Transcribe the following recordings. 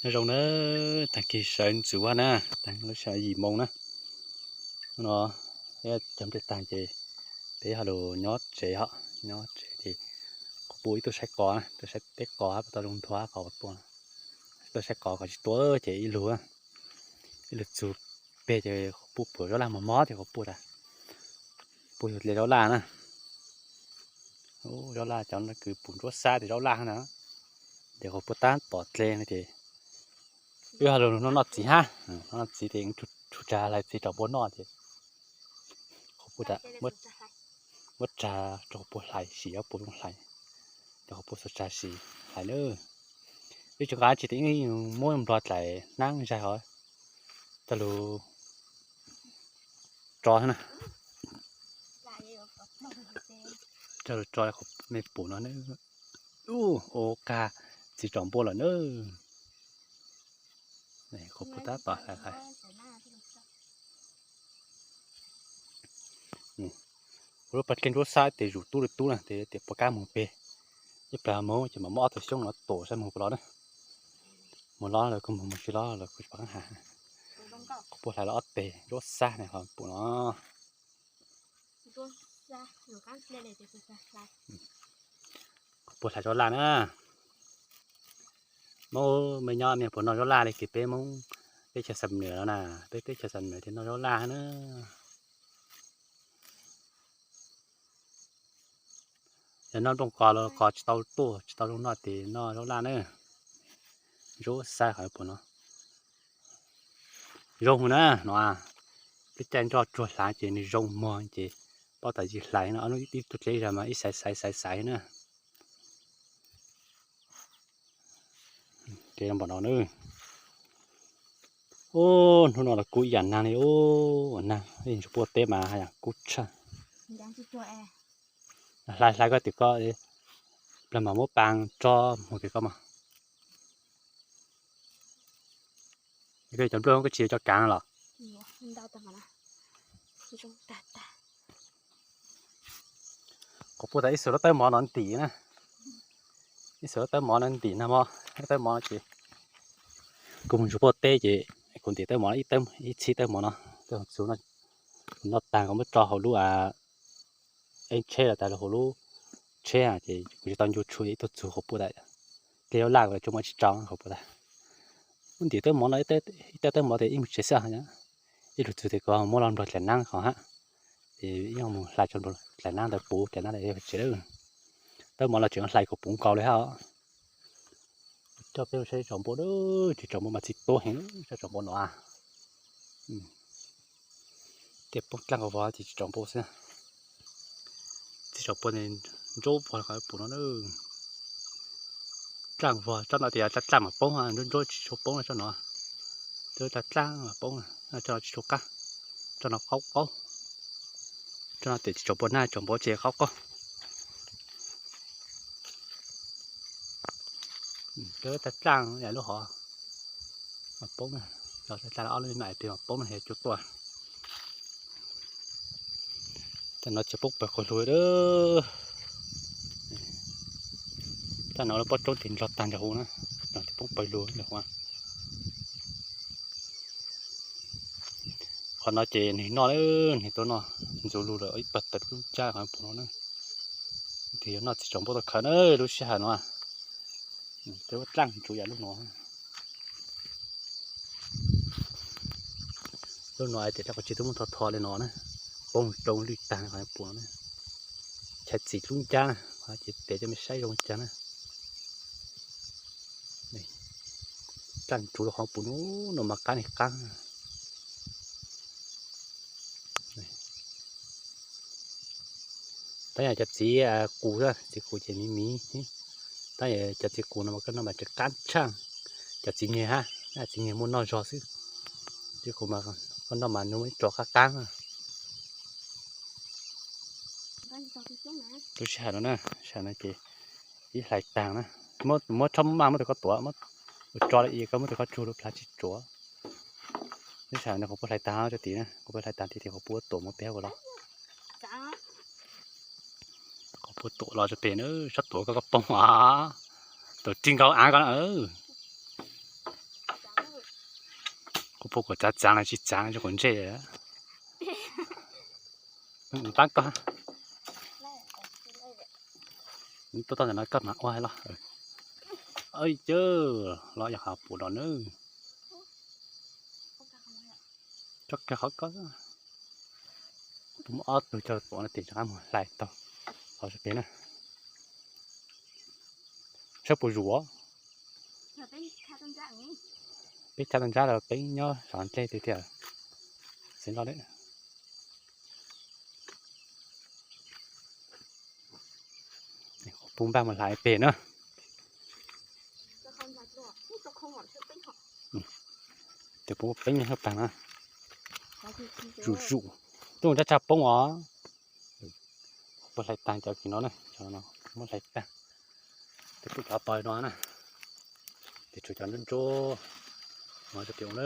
Nyob zoo na, tag kis sawv ntxov na, tag lub sij hawm yim moo na. Hnub no cog nplej tag ces peb ho los nyob tsev hos, nyob tsev ces kuv pub ib tug saib qos na, tug saib peb qos puas tau zoo nthua qos tuaj. Tug saib qos qos tsis tuaj ces ib lug, ib lug txug peg ces kuv pub puas zaub laj mos mos ces kuv pub tas, pub yug dle zaub laj na. Zaub laj cov no kws pum ntsuab xab ces zaub laj na. Ces kuv pub tab tom dle no ces wb ho lug noj noj txiv hab, noj noj txiv ces tsuj tsag hlais txiv tsom npua noj ces kuv pub tas muab tsag rau kuv pub hlais sim, ob puas zoo hlais, ces kuv pub xuas tsag sim hlais na. Wb tsis nqa tsi tes muab nplog dlaim hnab zaig hov coj lug tso na. Coj lug tso qhov me pum no na. Ua kag txiv tsom npua lawm na. Kuv pub tab tom hlais hlais. Kuv lub pas dlej ntsuab xab tes zuj zus tub li tub na, tes tias puas kab moog peg. Ib plag moog ces mam muab ob tug xyoob no tuam saib moog puas los na. Moog los los kuj moog, moog tsis los los kuj tsis pom qab has. Kuv pub hlais los ob teg ntsuab xab na qhov pum no. Kuv pub hlais zaub laj na. Muab me nyob me puas noj zaub laj li kws peb Hmoob teb chaws Xam Nuas no na, peb teb chaws Xam Nuas ces noj zaub laj na. Yog noj nplooj qos los qos tsis tau tuaj tsis tau zoo noj tes noj zaub laj na. Ntsuab xab qhov pum no zoo na no. Peb caij nroj tsuag hlav ces nws zoo mog ces paub tas yig hlais no, ib tug dle zag mas ib xaiv xaiv xaiv xaiv na. Ces npaum no na. Ub, hnub no los kub ib yam nag li ub, nag ntsuag puaj teb mas haj yam kub tshaj. Hlais hlais koj tim ko, plag mam muab paa tso mus tim ko mas. Koj cov nplooj koj tsis coj kaav los? Kuv puaj tas ib xus lub tawb mov no ntim na. Ib xus lub tawb mov no ntim nag hmo, lub tawb mov no ces kuv mus ntsuag puaj teb ces kuv ntim tawb mov ib txhib tawb mov no, txhib no, kuv noj tag kuv muab tso hauv lub eeb tsheb los tas hauv lub tsheb ces kuv tsis tau ncu tshua ib tug txug qhov puaj tas. Dlej zaub laj kuv tsuas muab tsis tso qhov puaj tas. Kuv ntim tawb mov no ib tawb tawb mov tes ib mus tsev xwb. Ib lug txug tes kuv muab los nplog dlaim nab qhov hab, es ib mus hlais tso nplog dlaim nab ntawd puv dlaim nab ntawd tsev lawm. Tawb mov los tseem hlais kuv puv nkaus li hab. Coj peb saib tsom npua, tsis tsom npua mas txiv tuab heev, tsom npua no. Tej poob dlaaj vog ces tsis tsom npua xwb. Txiv tsom npua ntsuab vog qhov pum no. Dlaaj vog tsob no tias dlaaj dlaaj mas poob, ntsuab ntsuab tsis tshua poob tsob no. Dlaaj dlaaj mas poob, tsob no tsis tshua qab, tsob no qaub qaub. Tsob no tes tsis tsom npua nag, tsom npua ces qaub qaub. Dlaaj dlaaj yam lub hov mas poob, dlaaj dlaaj ob lub me me pig mas poob no yog cua tuaj. Tam no tsis poob pawg quas lug. Tam no lub pob roob tis nrog tag nrho huv na, no tsis poob pawg lug nrog huv. Qhov no ces nwg noj, nwg tuaj noj ntxuv lug lawm ib pawg tawm lub caj qhov pum no na. Tes yuav noj txiv tsom npua tau khaws na lub sij hawm no. Tes ua dlaaj ntsuv yam lub no. Lub no hais tias dlaab qhov tsi twb muab tho tho li no na, poob roob lwj tag qhov pum no na. Chav txiv lub ncab na, ces piav coj mej saib zoo cas na. Dlaaj ntsuv rau qhov pum no, no mas qaab li qaab. Tab yog cov txiv qus, txiv qus ces miv miv. Tab yog cov txiv qus no mas koj noj mas tseem qaab tshaj cov txiv nyeg hab, txiv nyeg muaj noj zog xwb. Txiv qus mas koj noj mas nws muaj ib tso qaab qaab. Lub sij hawm no na, sij hawm no ces ib hlais taag na, muab tshob maj muab tus koj tuav, ua tso la i koj muab tus koj tsug lub plhav tsis tsuav. Lub sij hawm no kuv puab hlais taag tso tid na, kuv puab hlais taag tid tes kuv puab tuam muab peb kuv los. Kuv puab tuam los tso peg na, tsob tuam koj koj poob os, tuam rig nkaus aav koj na. Puag kuv txav txaav los tsis txaav, zoo quav ntsej. Pab koj, tuaj txog ntawm no koj mam ua los. Cawg los yog qhov pum no nawb. Tso kiag qhov ko. Muab ob tug cog pum no tes rov qab mus hlais tau qhov pem na. Saib puas zuj os. Peb thab toj ntsab los peb nyob sov nplej tiag tiag. Xeev los lawm. Pub npaj mus hlais pem na. Tes puv peeb nyob sab pag na. Zuj zus. Tuaj mus tsaj tsaj poob os. Puab hlais tag cov kws no na, muab hlais tag. Tes pum cov pog no na. Tes tshuav cov ntsuab ntsuab. Mov tso pem ua na.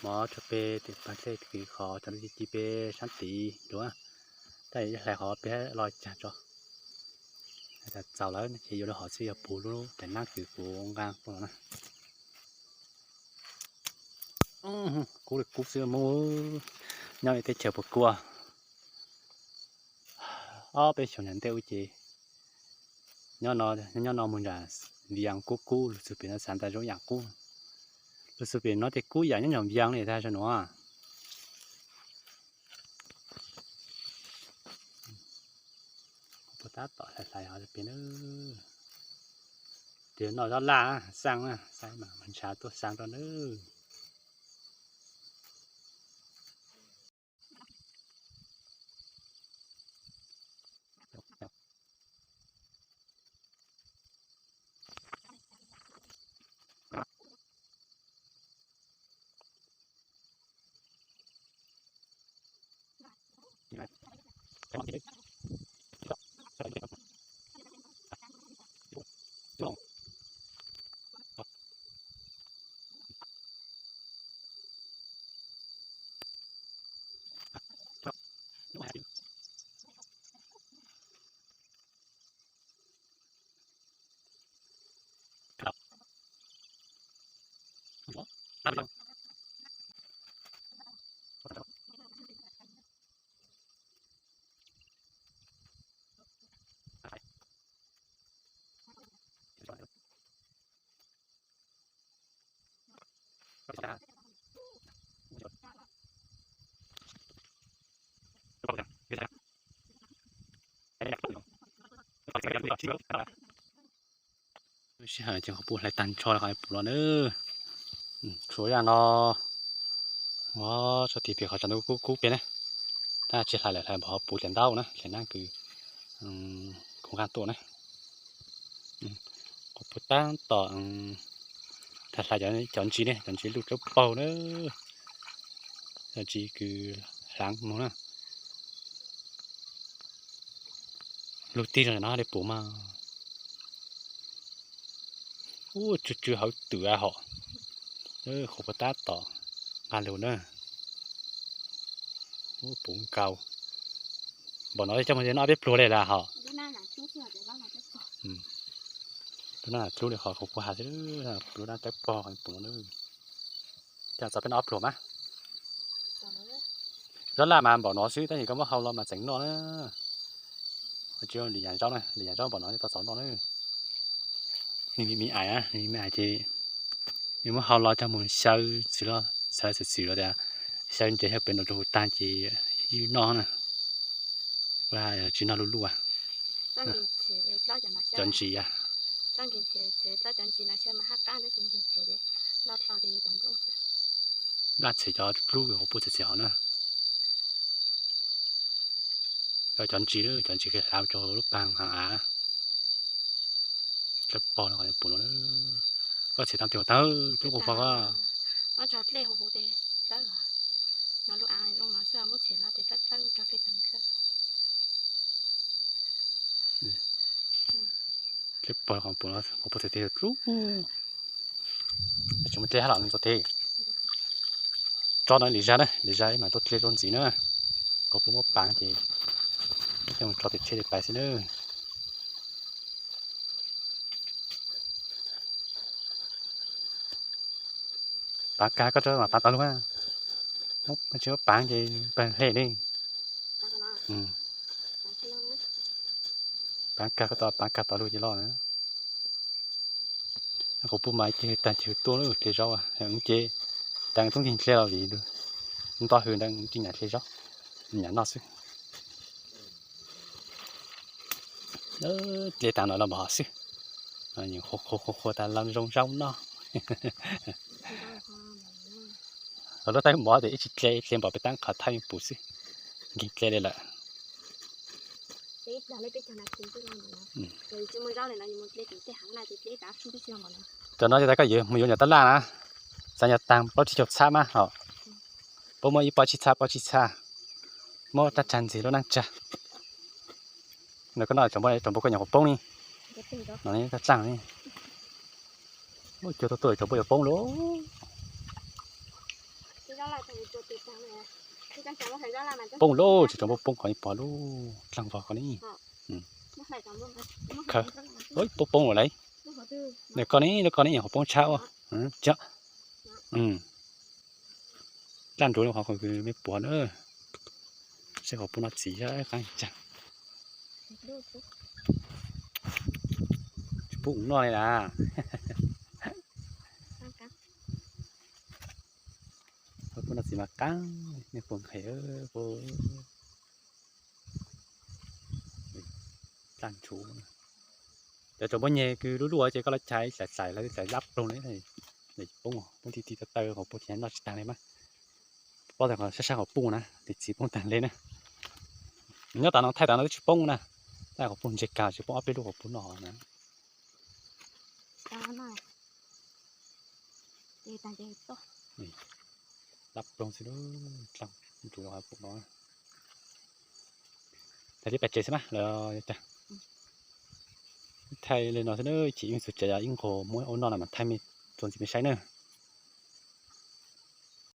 Mov tso pem tes pag tej kws qhov cov ntsuab ci ci pem sab tid dua. Tab sis hlais qhov pem los cag tso. Txaus lawm ces yuav lub hom xwb yog puv lub tais nab kws puv nqaa poob no na. Kub li kub xwb mus, nyob li teb chaws puas kua. Ob peb xyoos ntawm ntej ub ces nyob no, nyob no mus nram Vias kub kub, lug xws pem no xav ntag zoo yam kub. Lug xws pem no ces kub yam nyob nram Vias li tag zog nuav. Puab tab tom hlais hlais hov pem na. Tes noj zaub laj xaj na, xaj mas ntshav tuaj xaj rau na. Lub sij hawm ces qhov puv hlais tag nrho qhov puv los na. Tshuav zaj no, ua tso tig pem qhov tsaus ntuj kub kub pem na. Tab tsis hlais lawm, hlais npog qhov puv dlaim ntaub na, dlaim nab kws kuv nqaa tuaj na. Qhov puv tab tom hlais cov ntsis ne, cov ntsis luj dlawb paug na. Cov ntsis kws hlaav moog na. Lug tig zog no li puv mas. Ub, tsw tsw hauv twm hom. Qhov puv tab tom nqaa lug na. Ub, puv nkaus. Npaum no coj moog no peb pluag le lawm hom. Lub nab dlub li qhov kuv has xwb, lub nab dlawb paug puv no. Coj txog peb no ob pluag mas. Zaub laj mas npaum no xwb, tab sis koj muab hau los mas tseem noj na. Tsis li yam zaub na, li yam zaub npaum no tau txaus noj na. Nws me ais, nws me ais ces nws muab hau los coj mus xyaw txwv los, xyaw txwv txwv los tias xyaw ntses xyaw pem nrov rau huv tag ces ib noj na. Tsis noj luj luj. Cov ntsis, laj txhem cov dlub qhov puv txhia txhia hov na. Cov ntsis, cov ntsis kws hlaav rau lub paag hav av. Dlawb paug no puv no. Koj txhia tau tiag tau dlub puv pog. Dlawb paug qhov puv no, qhov puv txhia txhia dlub. Tsis muaj dlej hab los txog teg. Tso no lim zag na, lim zag mas tuaj dlej rau ntxiv na. Qhov puv muab pav ces tso tes tsheb li pais xwb na. Pav kag koj rau mas pav tod lug. Tsis muab pav ces pawg hle li. Pav kag koj tod, pav kag tod lug ces loj na. Quas puj mas cig hws tag cig hws tuaj lub dle zaub, ces tag tub nkeeg dle los vim nto hws ntawd tsis nyam dle zaub, nyam noj xwb. Dle tag no los npam hov xwb, qhuav qhuav qhuav tas los zoo zaub noj. Los lub taub hwb mov ces ib tsis dle, dle npaum pem tab qhov thaij me pum xwb, nkeeg dle li lawm. Cov no ces tas koj yuav mus yuav nyuam tab laj na, xav nyuam tag plaub tsib caug txhab mas hos, puab muab ib pob tsib txhab, pob tsib txhab, muab rab tsag ntxiv lub neej tsag. Koj noj tsoom npua, tsoom npua koj nyuam qhuav poob ni. No tag dlaaj ni. Cuag tuaj tuaj tsoom npua yuav poob lauj. Poob lauj, tsoom npua poob qhov ib pog lauj, dlaaj vog qhov ni. Poob poob lawm lauj. Koj ni, koj ni nyuam qhuav poob tshab ua. Dlaaj ntsuav li qhov kws me puav na. Saib qhov puj noj txiv qaab tsaag. Tsis pub noj li na. Qhov puj noj txiv mas qaab, me puag nqhes. Dlaaj ntsuav. Cov tsoom npua nyeg kws luj luj ces koj los chais hlais hlais lawv hlais lab ploog li. Poob, poob ti ti taw taw, qhov puj ces noj tsis taag li mas. Paub tas qhov sab sab qhov puj na, tes txiv poob taag le na. Nyob tas no thaij tas no twb tsis poob na. Tab qhov puj ntseg kag tsis poob ob peb lub qhov puj noj na. Lab ploog xwb, ntsuav qhov puj no. Thaij li pem tsev xwb mas lawm. Thaij li no xwb na, ib chim ib txug tsev ib nqug muab ua noj na mas thaij mej txuas ntxiv mej saib na.